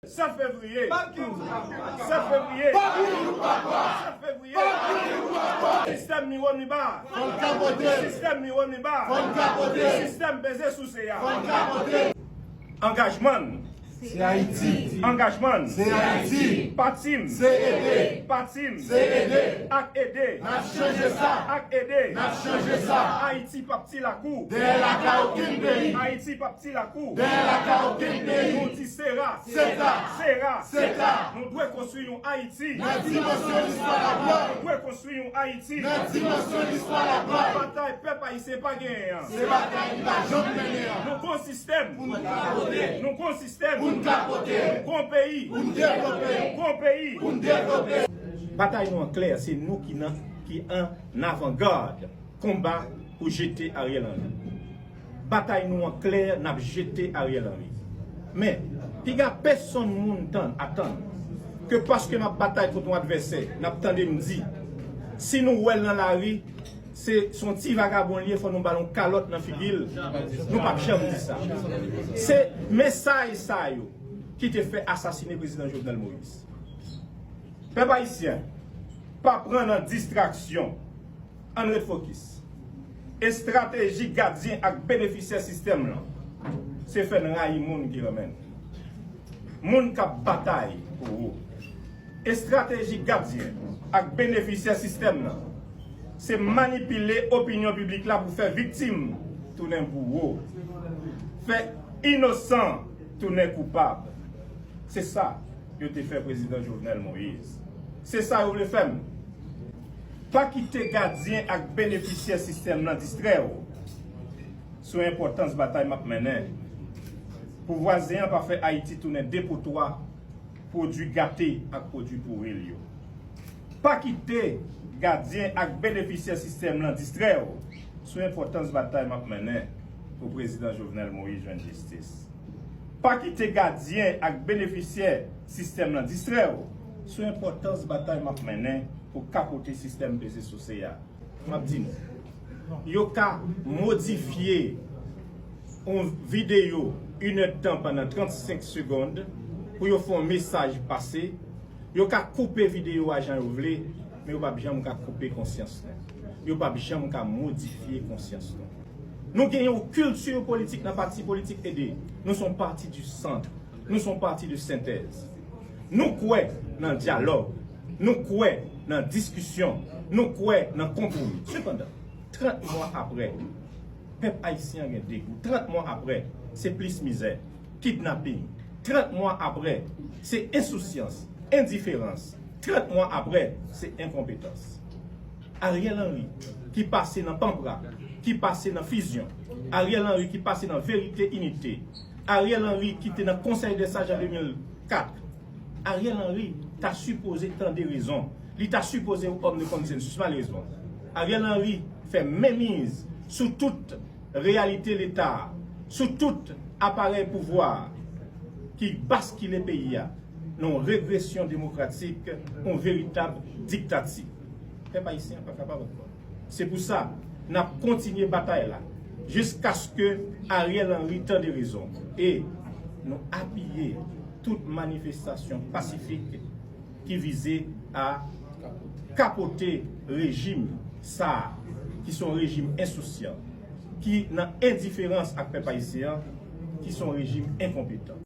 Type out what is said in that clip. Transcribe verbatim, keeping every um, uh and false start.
Sèt fevriye. Sèt fevriye. Sèt fevriye. Sistèm Miwomiba. Sistèm Miwomiba. Sistèm peze souse a. Angajman n. Se Ayiti. Angajman n. Se Ayiti. Pati m. Se ede. Pati m. Se ede. Ak ede. N ap chanje sa. Ak ede. N ap chanje sa. Ayiti p ap ti lakou. Dèyè lakay okenn peyi. Ayiti p ap ti lakou. Dèyè lakay okenn peyi. Nou di sera. Seta. Sera. Seta. Nou dwe konstwi yon Ayiti. Nan dimansyon listwa la glwa. Nou dwe konstwi yon Ayiti. Nan dimansyon listwa la glwa. Batay pèp ayisyen pa genyen an. Se batay li pa janm mennen an. Nou gon sistèm. Pou n kapote. Nou gon sistèm. Pou n kapote. Nou gon peyi. Pou n devlope. Nou gon peyi. Pou n devlope. Batay nou an klè, se nou ki nan, ki an avangad konba pou jete Ariel Henry. Batay nou an klè, n ap jete Ariel Henry. Men, piga pèsonn moun tann, atann, ke paske n ap batay kont yon advèsè, n ap tande m di, si nou wè l nan lari, se, se yon ti vagabon li ye, fò nou ba l yon kalòt nan figi l. Nou p ap janm di sa. Se mesaj sa yo ki te fè asasine prezidan Jovenel Moïse. Pèp ayisyen, pa pran nan distraksyon. Ann ret fokis. Estrateji gadyen ak benefisyè sistèm lan, se fè n rayi moun ki renmen n. Moun k ap batay pou ou. Estrateji gadyen ak benefisyè sistèm lan, se manipile opinyon piblik la pou fè viktim tounen bouro. Fè inosan tounen koupab. Se sa yo te fè prezidan Jovenel Moïse. Se sa yo vle fè m. Pa kite gadyen ak benefisyè sistèm lan distrè w sou enpòtans batay m ap mennen pou vwazen an pa fè Ayiti tounen depotwa pwodui gate ak pwodui pouri l yo. Pa kite gadyen ak benefisyè sistèm lan distrè w sou enpòtans batay m ap mennen pou prezidan Jovenel Moïse jwenn jistis. Pa kite gadyen ak benefisyè sistèm lan distrè w sou enpòtans batay m ap mennen pou kapote sistèm peze souse a. M ap di nou, yo ka modifye yon videyo inèdtan pandan trannsenk segonn pou yo fè yon mesaj pase. Yo ka koupe videyo a jan yo vle, men yo p ap janm ka koupe konsyans nou. Yo p ap janm ka modifye konsyans nou. Nou gen yon kilti politik nan pati politik ede. Nou se yon pati du centre. Nou se yon pati de sentèz. Nou kwè nan dyalòg. Nou kwè nan diskisyon. Nou kwè nan konpwomi. Sepandan, trant mwa apre, pèp ayisyen an gen degou. Trant mwa apre, se plis mizè, kidnaping. Trant mwa apre, se ensousyans, endiferans. Trant mwa apre, se enkonpetans. Ariel Henry, ki pase nan panpra, ki pase nan fizyon. Ariel Henry, ki pase nan verite, inite. Ariel Henry, ki te nan Konsèy dè Saj an de mil kat. Ariel Henry ta sipoze tande rezon. Li ta sipoze yon òm de konsensis. Malerezman, Ariel Henry fè menmiz sou tout reyalite Leta a, sou tout aparèy pouvwa a ki baskile peyi a nan yon regresyon demokratik, yon veritab diktati. Pèp ayisyen an pa kapab ankò. Se pou sa, n ap kontinye batay la jiskaske Ariel Henry tande rezon e nou apiye tout manifestasyon pasifik ki vize a kapote rejim sa a, ki se yon rejim ensousyan, ki nan endiferans ak pèp ayisyen an, ki se yon rejim enkonpetan.